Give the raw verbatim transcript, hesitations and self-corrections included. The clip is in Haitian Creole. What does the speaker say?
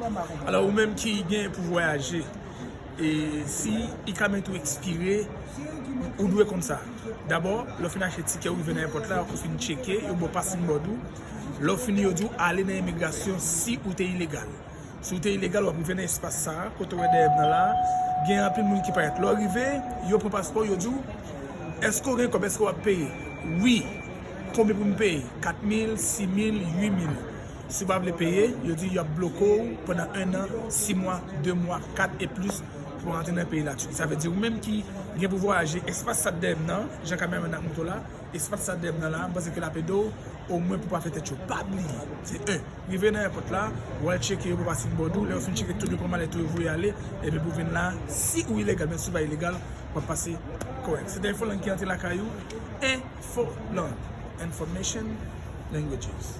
Alò, ou menm ki gen pou vwayaje, e si e-commerce ou ekspire, ou dwe konn sa. Dabò, lè w fin achte tikè, ou rive nan èpòt la, ou fin tcheke, yo ba w passing board ou. Lè w fini, yo di w ale nan imigrasyon si ou te ilegal. Si w te ilegal, w ap rive nan espas sa a, kote w wè dèyè m nan la, gen anpil moun ki parèt. Lè w rive, yo pran paspò w, yo di w, èske w gen kòb, èske w ap peye? Wi. Konbyen pou m peye? Kat mil, sis mil, uit mil. Si w pa vle peye, yo di y ap bloke w pandan en an, sis mwa, de mwa, kat e plis pou w rantre nan peyi Latiki. Sa vle di ou menm ki gen pou vwayaje, espas sa dèyè m nan, jan kameramann nan ap montre w la, espas sa dèyè m nan la, m panse ke l ap ede w omwen pou pa fè tèt cho. Pa bliye, se en, rive nan èpòt la, w al tcheke yo pou passing board ou, lè yo fin tcheke tout yo pran malèt ou, yo voye ale, epi pou vin la, si ou ilegal, men si w pa ilegal, w ap pase kòrèk. Se te Infolang ki antre lakay ou, Infolang, Information Languages.